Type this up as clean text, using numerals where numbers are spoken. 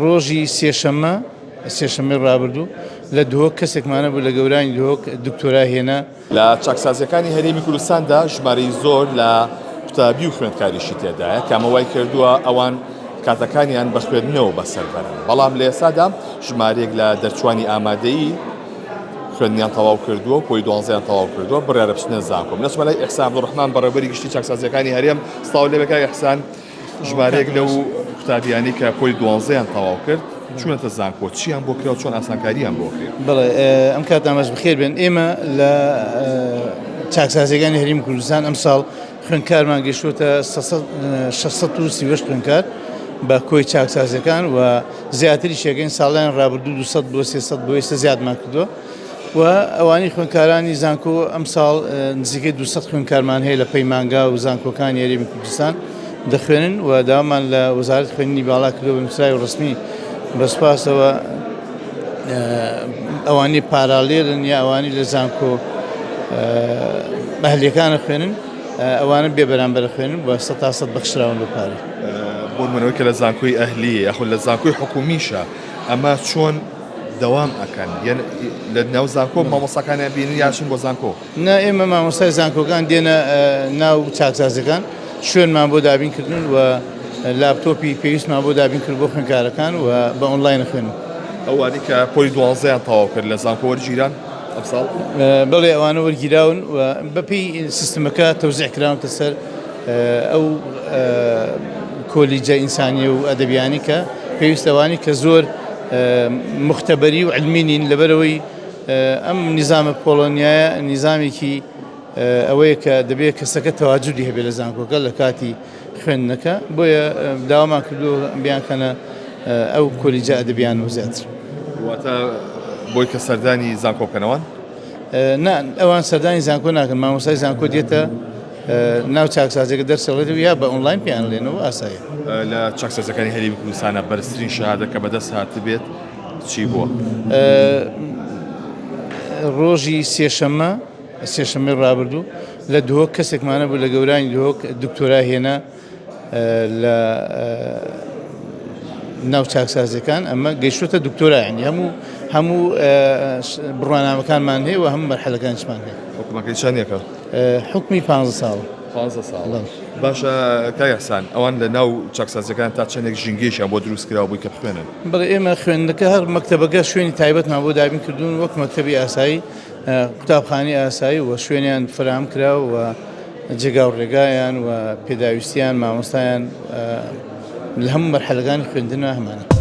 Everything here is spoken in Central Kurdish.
ڕۆژی سێشەممە، سێشەممەی ڕابردوو لە دهۆک کەسێکمانە بوو لە گەورانی دهۆک دکتۆرا هێنا. لە چاکسازییەکانی هەرێمی کوردستاندا ژمارەی زۆر لە قوتابی و خوێندکاریشی تێدایە کە ئەمە وای کردووە ئەوان کاتەکانیان بە خوێندنەوە بەسەر بەرن بەڵام لە ئێستادا ژمارەیەک لە دەرچوانی ئامادەیی خوێندنیان تەواو کردووە و پۆلی دوانزەیان تەواو کردووە بڕیارە بچنە زانکۆ من ئەچمە لای ئیحسان عەبدولڕەحمان بەڕێوەبەری گشتی چاکسازییەکانی هەرێم سڵاو لێ بێ کاک ئیحسان ژمارەیەک لەو قوتابیانەی کە پۆلی دوانزەیان تەواو کرد چوونەتە زانکۆ چیان بۆ کرا و چۆن ئاسانکاریان بۆ کرێ؟ بەڵێ ئەم کاتانەش بەخێر بێن ئێمە لە چاکسازیەکانی هەرێمی کوردستان ئەمساڵ خوێندکارمان گەیشتووەتە 638 خوێندکار بە کۆی چاکسازیەکان و زیاتریش یەکەین ساڵیان ڕابردوو 200 بۆ 300 بۆ ئێستا زیادمان کردووە و ئەوانی خوێندکارانی زانکۆ ئەمساڵ نزیکەی 200 خوێندکارمان هەیە لە پەیمانگا و زانکۆکانی هەرێمی کوردستان دەخوێنن و داوامان لە وەزارەت خوێندنی باڵا کردووە بە نووسراوی ڕەسمی بە سوپاسەوە ئەوانی پارالێلن یا ئەوانی لە زانکۆ ئەهلیەکانە خوێنن ئەوانە بێ بەرامبەر خوێنن بە سە تا سەد بەخشراون بە پارە. بۆ نمونەوەی کە لە زانکۆی ئەهلی یاخود لە زانکۆی حکومیشە ئەمە چۆن دەوام ئەکەن یان لە ناو زانکۆ مامۆستاکانیان بینن یا چون بۆ زانکۆ؟ نا ئێمە مامۆستای زانکۆکان دێنە ناو چاکسازیەکان شوێنمان بۆ دابین کردن و لاپتۆپی پێویستمان بۆ دابین کرد بۆ خوێندکارەکان و بە ئۆنلاین خوێنن. ئەوانەی کە پۆلی دوانزەیان تەواو کرد لە زانکۆ وەرگیران ئەمساڵ؟ بەڵێ ئەوانە وەرگیراون و بەپێی سیستمەکە تەوزیع کراونەتە سەر ئەو کۆلیجە ئینسانی و ئەدەبیانی کە پێویستە ئەوانی کە زۆر مختبەری و علمی نین لەبەرەوەی ئەم نیزامە پۆڵۆنیایە نیزامێکی ئەوەیە کە دەبێت کەسەکە تەواجودی هەبێت لە زانکۆکە لە کاتی خوێندنەکە بۆیە داوامان کردو بیانکەنە ئەو کۆلیجە ئەدەبیان و زیاتر. واتە بۆی کە سەردانی زانکۆ بکەنەوە؟ نا ئەوان سەردانی زانکۆ ناکەن مامۆستای زانکۆ دێتە ناو چاکسازیەکە دەرس ئەڵێتەوە یا بە ئۆنلاین پێیان ئەڵێنەوە ئاساییە. لە چاکسازیەکانی هەرێمی کوردستانە بەرزترین شەهادە کە بەدەست هاتبێت چی بووە؟ ڕۆژی سێشەممە سێشەممەی ڕابردوو لە دهۆک کەسێکمانە بوو لە گەورانی دهۆک دکتۆرا هێنا لە ناو چاکسازیەکان ئەمە گەیشتوتە دکتۆرا ینی هەموو هەموو بڕوانامەکانمان هەیە و هەموو مەرحەلەکانیشمان هەیە. حکومەکەی چەندێکە؟ حکومی پ ساڵ. پ ساڵ باشە کاک ئیحسان ئەوان لە ناو چاکسازیەکان تا چەندێک ژینگەیەکیان بۆ دروست کراوە بووی کە بخوێنن؟ بەڵێ ئێمە خوێندنەکە هەر مەکتەبەکە شوێنی تایبەتمان بۆ دابین کردوون وەک مەکتەبی ئاسایی قوتابخانەی ئاسایی و شوێنیان فراهم کرا و جێگا و ڕێگایان و پێداویستیان مامۆستایان لە هەموو مەرحەلەکانی خوێندنە هەمانە.